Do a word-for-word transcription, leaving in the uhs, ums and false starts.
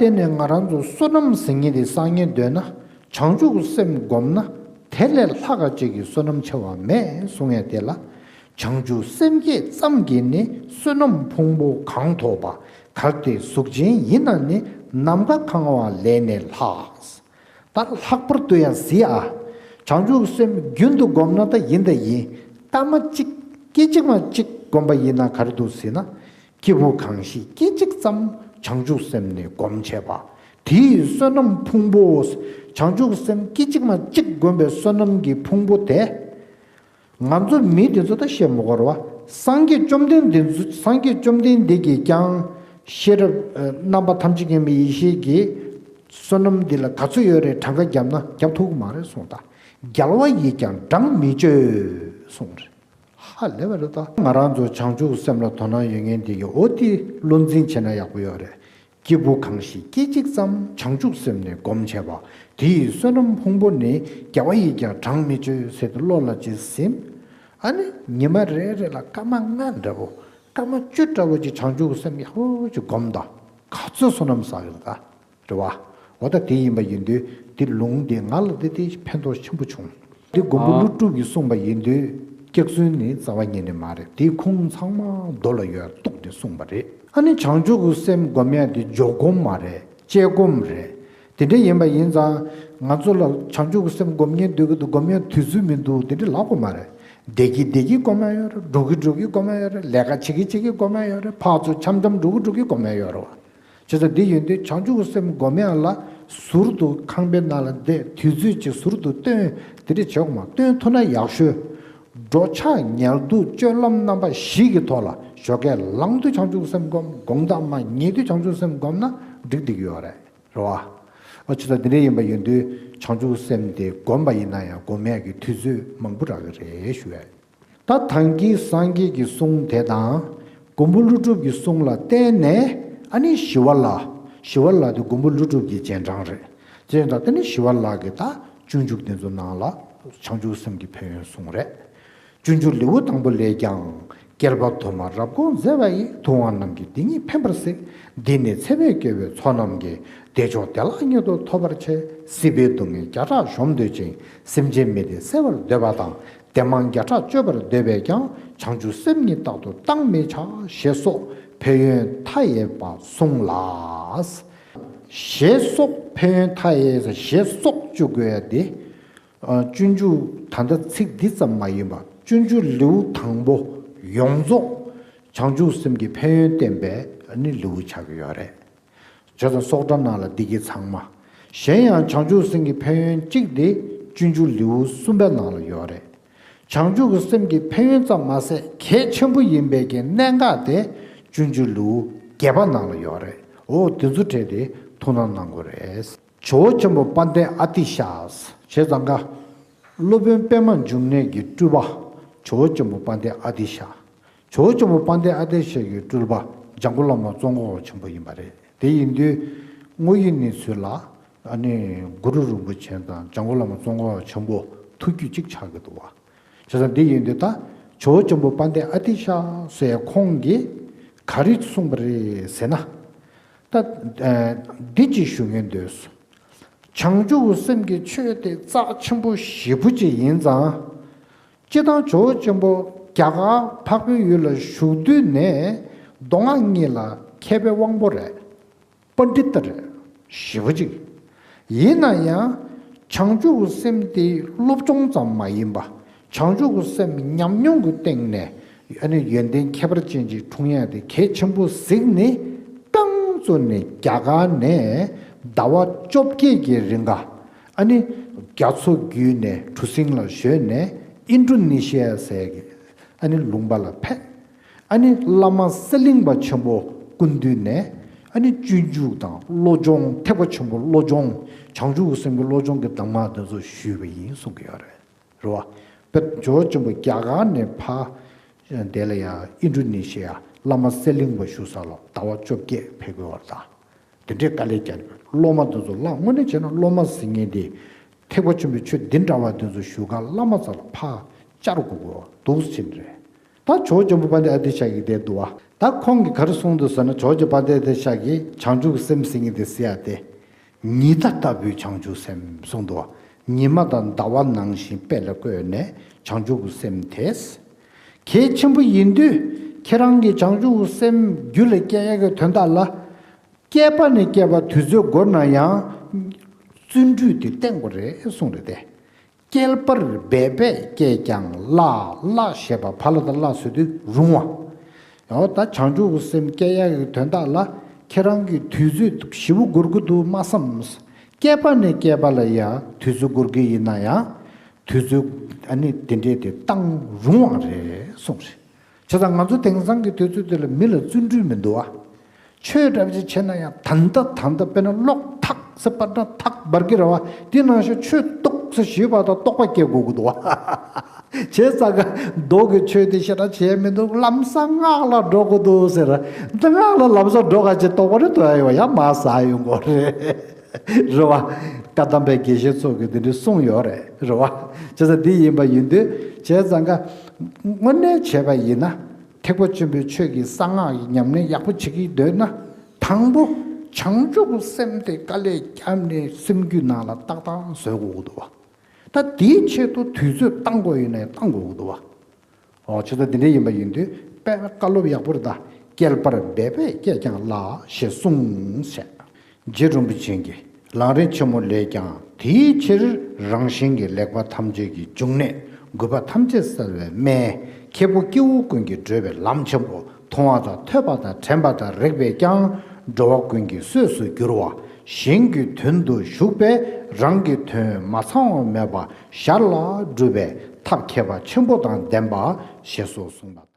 བརྟེན་ནས་ང་རང་ཚོ་བསོད་ནམས་ཟེར་མཁན་དེ་བསགས་ཉན་འདོད་ན། བྱང་ཆུབ་སེམས་བསྒོམས་ན་དེ་ལས་ལྷག་ག་ཅིག་གི་བསོད་ནམས་ཆེ་བ་མེད་གསུང་ཡ་དེ་ལ། བྱང་ཆུབ་སེམས་བསྐྱེད་ཙམ་གྱིས་ནི། བསོད་ནམས་ཕུང་པོ་གང་ཐོབ་པ། གལ་ཏེ་གཟུགས་ཅན་ཡིན་ན་ནི། ནམ་མཁའ་གང་བ་ལས་ནི་ལྷག་ད་ལྷག་པར་དུ་ཡང་གཟིགས་ཨ། བྱང་ཆུབ་སེམས་རྒྱུན་དུ་བསྒོམས་ན་ད་ཡིན་ད་ཡིན། སྐར་མ་གཅིག་སྐད་ཅིག་མ་གཅིག་བསྒོམས་པ་ཡིན་ན་ག་རེ་འདུག་ཟེར་ན། སྐྱེས་བུ་གང་ཞིག་སྐད་ཅིག་ཙམ་བྱང་ཆུབ་སེམས་ནི་བསྒོམ་བྱས་པ། དེ་ཡི་བསོད་ནམས་ཕུང་པོ། བྱང་ཆུབ་སེམས་སྐད་ཅིག་མ་གཅིག་བསྒོམས་པའི་བསོད་ནམས་ཀྱི་ཕུང་པོ་དེ། ང་ཚོ་མི་དེ་ཚོ་ད་བཤད་མི་དགོས་རེད་བ། སངས་རྒྱས་བཅོམ་ལྡན་འདས་ཚོ་སངས་རྒྱས་བཅོམ་ལྡན་འདས་ཀྱིས་ཀྱང་ཤེས་རབ་ཨ་རྣམ་པ་ཐམས་ཅད་མཁྱེན་པའི་ཡེ་ཤེས་ཀྱི་བསོད་ནམས་འདི་ལ་ག་ཚོད་ཡོད་རེད་གྲངས་ཀ་བརྒྱབ་ན་བརྒྱབ་ཐུབ་ཀྱི་མ་རེད་གསུངས། ད་རྒྱལ་བ་ཡིས་ཀྱང་བགྲང་མི་བྱོས་གསུངས་རེད། ཧ་ལས་པ་རེད་ད། ང་རང་ཚོ་བྱང་ཆུབ་སེམས་ལ་དོ་སྣང་ཡོད་མཁན་དེ་གི་འོ་དེ་བློ་འཛིན་བྱས་ན་ཡག་པོ་ཡོད་རེད། སྐྱེས་བུ་གང་ཞིག་སྐད་ཅིག་ཙམ་བྱང་ཆུབ་སེམས་ནི་བསྒོམ་བྱས་པ། དེ་ཡི་བསོད་ནམས་ཕུང་པོ་ནི། རྒྱལ་བ་ཡིས་ཀྱང་བགྲང་མི་བྱོས་ཟེར་ཏེ་བློ་ལ་ཅིག་ཟིན། ཨ་ནི་ཉི་མ་རེ་རེ་ལ་སྐར་མ་ལྔ་འདྲ་བོ། སྐར་མ་བཅུ་འདྲ་བོ་ཅིག་བྱང་ཆུབ་སེམས་ཡག་པོ་ཅིག་བསྒོམ་དང་། ག་ཚོད་བསོད་ནམས་བསགས་ཡོད་ད། རེད་བ། འོ་ད་དེ་ཡིན་པ་ཡིན་དུས་དེ་ལུང་དེ་ང་ལ་དེ་དེ་ཕན་ཐོགས་ཆེན་པོ་བྱུང་། དེ་མགོན་པོ་ཨ་ཀླུ་སྒྲུབ་ཀྱིས་གསུངས་པ་ཡིན་དུས་སྐྱག་རྫུན་ནི་རྩ་བ་ཉིད་ནས་མ་རེད། དེ་ཁུངས་ཚང་མ་རྡོ་ལ་ཡོད་གཏུགས་ཏེ་གསུངས་པ་རེད། ཨ་ནི་བྱང་ཆུབ་ཀྱི་སེམས་སྒོམ་ཡ་དེ་འཇོག་སྒོམ་མ་རེད། དཔྱད་སྒོམ་རེད། དེ་འདྲ་ཡིན་པ་ཡིན་ཙང་ང་ཚོ་ལ་བྱང་ཆུབ་ཀྱི་སེམས་སྒོམ་ཉན་འདོད་ཀྱི་འདུག་སྒོམ་ཡ་དུས་ཚོད་མི་འདུག་དེ་འདྲ་ལབ་དགོས་མ་རེད། བསྡད་ཀྱི་བསྡད་ཀྱི་སྒོམ་ཡ་ཡོད་རེད། འགྲོ་གི་འགྲོ་གི་སྒོམ་ཡ་ཡོད་རེད། ལས་ཀ་བྱེད་ཀྱི་བྱེད་ཀྱི་སྒོམ་ཡ་ཡོད་རེད། ཕར་ཚུར་འཆམ་འཆམ་འགྲོ་གི་འགྲོ་གི་སྒོམ་ཡ་ཡོད་རེད་བ། བྱས་ཙང་འདི་ཡོད་དུས་བྱང་ཆུབ་ཀྱི་སེམས་སྒོམ་ཡག་ལ་ཟུར་དུ་ཁང་པའི་ནང་ལ་བསྡད་དུས་ཚོད་ཅིག་ཟུར་དུ་བཏོན་དེ་འདྲ་བྱེད་དགོས་མ། བཏོན་ཐུབ་ན་ཡག་ཤོས། འགྲོ་འཆག་ཉལ་འདུག་སྤྱོད་ལམ་རྣམ་པ་བཞི་གི་ཐོག་ལ་ཞོགས་ཀས་ལངས་དུས་བྱང་ཆུབ་སེམས་སྒོམ། དགོང་དག་མ་ཉལ་དུས་བྱང་ཆུབ་སེམས་སྒོམ་ན་འགྲིག་འགྲིག་ཡོད་རེད། རེད་བ། ཨ་ཅི་ད་འདི་འདྲ་ཡིན་པ་ཡིན་དུས་བྱང་ཆུབ་སེམས་དེ་སྒོམ་པ་ཡིན་ན་ཡང་སྒོམ་ཡག་གི་དུས་ཚོད་མང་པོ་རག་གི་རེད་ཞུ་ཡ། ད་ཐང་གི་སངས་རྒྱས་ཀྱི་གསུང་དེ་དང་། མགོན་པོ་ཀླུ་སྒྲུབ་ཀྱི་གསུང་ལ་བརྟེན་ནས་ཨ་ནི་ཞི་བ་ལྷ། ཞི་བ་ལྷ་དེ་མགོན་པོ་ཀླུ་སྒྲུབ་ཀྱི་རྗེས་འབྲང་རེད། དེ་ཡིན་ཙང་དེ་ནི་ཞི་བ་ལྷ་གི་ད་སྤྱོད་འཇུག་དེ་ཚོ་ནང་ལ་བྱང་ཆུབ་སེམས་ཀྱི་ཕན་ཡོན་གསུང་རེད། སྤྱོད་འཇུག་ལེའུ་དང་པོ་ལས་ཀྱང་། བསྐལ་པ་དུ་མར་རབ་དགོངས་མཛད་པ་ཡི། ཐུབ་དབང་རྣམས་ཀྱིས་འདི་ཉིད་ཕན་པར་གཟིགས། འདི་ནི་ཚེ་འཕོས་སྐྱེ་བོའི་ཚོགས་རྣམས་ཀྱིས། བདེ་མཆོག་བདེ་བླག་ཉིད་དུ་ཐོབ་པར་བྱེད། སྲིད་པའི་སྡུག་བསྔལ་བརྒྱ་ཕྲག་གཞོམ་འདོད་ཅིང་། སེམས་ཅན་མི་བདེ་སེལ་བར་འདོད་པ་དང་། བདེ་མང་བརྒྱ་ཕྲག་སྤྱོད་པར་འདོད་པས་ཀྱང་། བྱང་ཆུབ་སེམས་ཉིད་རྟག་ཏུ་བཏང་མི་བྱ། ཞེས་སོགས་ཕན་ཡོན་མཐའ་ཡས་པ་གསུངས་ལ། ཞེས་སོགས་ཕན་ཡོན་མཐའ་ཡས། ཞེས་སོགས་བཅུག་དགོས་ཡ་དེ། ཨ་སྤྱོད་འཇུག་ད་ལྟ་ཚིག་འདི་ཙམ་མ་ཡིན་པར་སྤྱོད་འཇུག་ལེའུ་དང་པོ་ཡོངས་རྫོགས་བྱང་ཆུབ་སེམས་ཀྱི་ཕན་ཡོན་བསྟན་པའི་ནི་ལེའུ་ཆགས་ཀྱི་ཡོད་རེད། བྱས་ཙང་སོགས་སྒྲ་ནང་ལ་འདི་གི་ཚང་མ། གཞན་ཡང་བྱང་ཆུབ་སེམས་ཀྱི་ཕན་ཡོན་གཅིག་དེ་སྤྱོད་འཇུག་ལེའུ་གསུམ་པའི་ནང་ལ་ཡོད་རེད། བྱང་ཆུབ་ཀྱི་སེམས་ཀྱི་ཕན་ཡོན་ཙམ་མ་ཟད་གལ་ཆེན་པོ་ཡིན་པའི་གི་གནད་འགག་དེ་སྤྱོད་འཇུག་ལེའུ་བརྒྱད་པ་ནང་ལ་ཡོད་རེད། འོ་དེ་ཚོ་བྲིས་ཏེ་ཐུགས་སྣང་གནང་དགོས་རེད། ཇོ་བོ་ཆེན་པོ་དཔལ་ལྡན་ཨ་ཏི་ཤ། བྱས་ཙང་ཀ། སློབ་དཔོན་པདྨ་འབྱུང་གནས་ཀྱི་སྤྲུལ་པ། ཇོ་བོ་ཆེན་པོ་དཔལ་ལྡན་ཨ་ཏི་ཤ། ཇོ་བོ་ཆེན་པོ་དཔལ་ལྡན་ཨ་ཏི་ཤ་གི་སྤྲུལ་པ་འཇམ་མགོན་བླ་མ་ཙོང་ཁ་པ་ཆེན་པོ་ཡིན་པ་རེད། དེ་ཡིན་དུས་དངོས་ཡོད་གནས་ཚུལ་ལ་ཨ་ནི་གུ་རུ་རིན་པོ་ཆེ་དང་འཇམ་མགོན་བླ་མ་ཙོང་ཁ་པ་ཆེན་པོ་ཐུགས་རྒྱུད་གཅིག་ཆགས་ཀྱི་འདུག་བ། བྱས་ཙང་འདི་ཡིན་དུས་ད་ཇོ་བོ་ཆེན་པོ་དཔལ་ལྡན་ཨ་ཏི་ཤ་ཟེར་ཁོང་གིས་ག་རེ་གསུངས་པ་རེད་ཟེར་ན། ད་ཨ་འདི་ཅིག་ཞུ་ངེས་འདོད། བྱང་ཆུབ་སེམས་ཀྱི་ཆོས་དེ་རྩ་ཆེན་པོ་ཞེ་པོ་ཅིག་ཡིན་ཙང་། སྤྱིར་བཏང་ཇོ་བོ་ཆེན་པོ་རྒྱ་གར་འཕགས་པའི་ཡུལ་ལ་བཞུགས་དུས་ནས་མདོ་སྔགས་གཉིས་ལ་མཁས་པའི་དབང་པོ་རེད། པཎྜི་ཏ་རེད། ཞེ་པོ་ཅིག་ཡིན་ན་ཡང་བྱང་ཆུབ་སེམས་དེ་སློབ་སྦྱོང་ཙམ་མ་ཡིན་པ། བྱང་ཆུབ་སེམས་ཉམས་མྱོང་གི་སྟེང་ནས་ཨ་ནི་ཡོན་ཏན་ཁྱད་པར་ཅན་ཅིག་འཁྲུངས་ཡ་དེ་གལ་ཆེན་པོ་གཟིགས་ནས། རྐང་བཙུགས་ནས་རྒྱ་གར་ནས་ཟླ་བ་བཅོ་བརྒྱད་ཀྱི་རིང་ག་ཨ་ནི་རྒྱ་མཚོ་བརྒྱུད་ནས་གྲུ་གཟིངས་ལ་བཞོན་ནས་ཨིན་ཌོ་ནེ་ཤི་ཡ་ཟེར་གི་ཨ་ནི་ལུང་པ་ལ་ཕེབས། ཨ་ནི་བླ་མ་གསེར་གླིང་པ་ཆེན་པོ་སྐུ་མདུན་ནས་ཨ་ནི་སྤྱོད་འཇུག་དང་བློ་སྦྱོང་། ཐེག་པ་ཆེན་པོ་བློ་སྦྱོང་། བྱང་ཆུབ་སེམས་ཀྱི་བློ་སྦྱོང་གི་གདམས་ངག་འདི་ཚོ་ཞུས་པ་ཡིན་གསུང་གི་ཡོད་རེད། རེད་བ། དཔེ་ཇོ་བོ་ཆེན་པོ་རྒྱ་གར་ནས་ཕར་དེ་ལ་ཡང་ཨིན་ཌོ་ནེ་ཤི་ཡ་བླ་མ་གསེར་གླིང་པ་བཞུགས་ས་ལ་ཟླ་བ་བཅོ་བརྒྱད་ཕེབས་དགོས་པ་དང་། དེ་འདྲའི་དཀའ་ལས་བརྒྱབ་ནས་སློབ་མ་དེ་ཚོ་བླངས། དངོས་གནས་བྱས་ན་སློབ་མ་ཟེར་མཁན་དེ་ཐེག་པ་ཆེན་པོའི་ཆོས་འདི་འདྲ་བ་དེ་ཚོ་ཞུ་ག་བླ་མ་རྩ་ལ་ཕར་བཅར་དགོས་དགོས་འདུག་ཟེར་ནི་རེད། ད་ཇོ་བོ་ཇོ་བོ་དཔལ་ལྡན་ཨ་ཏི་ཤ་གིས་དེ་འདུག་བ། ད་ཁོང་གིས་ག་རེ་གསུངས་འདུག་ཟེར་ན། ཇོ་བོ་ཇོ་བོ་དཔལ་ལྡན་ཨ་ཏི་ཤ་གིས་བྱང་ཆུབ་སེམས་ཟེར་མཁན་དེ་ཟེར་ཡ་དེ། ཉི་ཟླ་ལྟ་བུའི་བྱང་ཆུབ་སེམས་གསུངས་འདུག་བ། ཉི་མ་དང་ཟླ་བ་ནང་བཞིན་དཔེ་ལ་བཀོད་ནས་བྱང་ཆུབ་སེམས་དེ། གལ་ཆེན་པོ་ཡིན་དུས་ཁྱེད་རང་གིས་བྱང་ཆུབ་སེམས་རྒྱུད་ལ་སྐྱེ་ཡ་གི་དོན་དག་ལ། བསྐལ་པ་ནས་བསྐལ་པ་དུས་ཚོད་འགོར་ན་ཡང་བརྩོན་འགྲུས་དེ་བསྟེན་དགོས་རེད་གསུངས་རེད་དེ། བསྐལ་པར་འབད་པས་སྐྱེས་ཀྱང་བརླག་བརླག་ཞེས་པ་ཕ་ལ་དང་བརླག་ཟེར་དུས་རུང་བ། ཡང་ད་བྱང་ཆུབ་སེམས་སྐྱེ་ཡག་གི་དོན་དག་ལ་ཁྱེད་རང་གིས་དུས་ཚོད་ཞེ་པོ་འགོར་གི་འདུག་མ་བསམ། བསྐལ་པ་ནས་བསྐལ་པ་ལ་ཡང་དུས་ཚོད་འགོར་གི་ཡིན་ན་ཡང་། དུས་ཚོད་ཨ་ནི་དེ་འདྲས་དེ་བཏང་རུང་བ་རེད་གསུངས་རེད། བྱས་ཙང་ང་ཚོ་དེང་སང་གི་དུས་ཚོད་དེ་ལ་མི་ལ་བརྩོན་འགྲུས་མི་འདུག་ཨ། ཆོས་འདྲ་པོ་ཅིག་བྱས་ན་ཡང་ད་ལྟ་ད་ལྟ་དཔེར་ན་གློག་ཐག་ཟེར་པ་འདྲ་ཐག་འབར་གི་རེད་བ། དེ་ནང་བཞིན་ཆོས་ཏོག་ཙམ་ཞུས་པ་དང་རྟོགས་པ་སྐྱེ་དགོས་ཀྱི་འདུག་བ། བྱས་ཙང་ག་མདོ་གི་ཆོས་དེ་ཞེ་དྲག་བྱས་མི་འདུག་ལམ་སང་སྔགས་ལ་འགྲོ་དགོས་འདུག་ཟེར། འདི་སྔགས་ལ་ལམ་སང་འགྲོ་ག་ཅིག་རྟོགས་པ་རེ་ཐོས་ཡོང་ཡ་མ་ཟ་ཡོང་གོ་རེད། རེད་བ། བཀའ་གདམས་པའི་དགེ་བཤེས་ཚོ་གིས་འདི་འདྲ་གསུངས་ཡོད་རེད། རེད་བ། བྱས་ཙང་འདི་ཡིན་པ་ཡིན་དུས་བྱས་ཙང་ག་དངོས་གནས་བྱས་པ་ཡིན་ན། ཐེག་པ་ཆེན་པོའི་ཆོས་ཀྱི་གསང་སྔགས་ཀྱི་ཉམས་ལེན་ཡག་པོ་བྱེད་ཀྱི་འདོད་ན། དང་པོ་བྱང་ཆུབ་སེམས་དེ་དཀའ་ལས་བརྒྱབ་ནས་སེམས་རྒྱུད་ནང་ལ་ཏག་ཏག་བཟོ་དགོས་ཀྱི་འདུག་བ། ད་དེའི་ཆེད་དུ་དུས་ཚོད་བཏང་དགོས་ཡིན་ན་ཡང་བཏང་དགོས་ཀྱི་འདུག་བ། ཨོ། བྱས་ཙང་འདི་འདྲ་ཡིན་པ་ཡིན་དུས་དཔེ་བཀའ་སློབ་ཡག་པོ་རེད་ད། བསྐལ་པར་འབད་པས་སྐྱེས་ཀྱང་བརླག་ཞེས་གསུངས་ཞེས། རྗེ་རིན་པོ་ཆེ་གིས་ལམ་རིམ་ཆེན་མོ་ལས་ཀྱང་དེའི་ཕྱིར་རང་གཞན་གྱི་ལེགས་པ་ཐམས་ཅད་ཀྱི་འབྱུང་གནས། རྒུད་པ་ཐམས་ཅད་སེལ་བའི་སྨན། ཁྱེད་པོ་སྐྱེ་བོ་ཀུན་གྱི་བགྲོད་པའི་ལམ་ཆེན་པོ། མཐོང་བ་དང་ཐོས་པ་དང་དྲན་པ་དང་རེག་པས་ཀྱང་། འགྲོ་བ་ཀུན་གྱི་གསོས་སུ་འགྱུར་བ། གཞན་གྱི་དོན་དུ་ཞུགས་པས་རང་གི་དོན་མ་ཚང་བ་མེད་པ་ཞར་ལ་སྒྲུབ་པའི་ཐབས་མཁས་པ་ཆེན་པོ་དང་ལྡན་པ། ཞེས་སོགས་གསུངས་པ།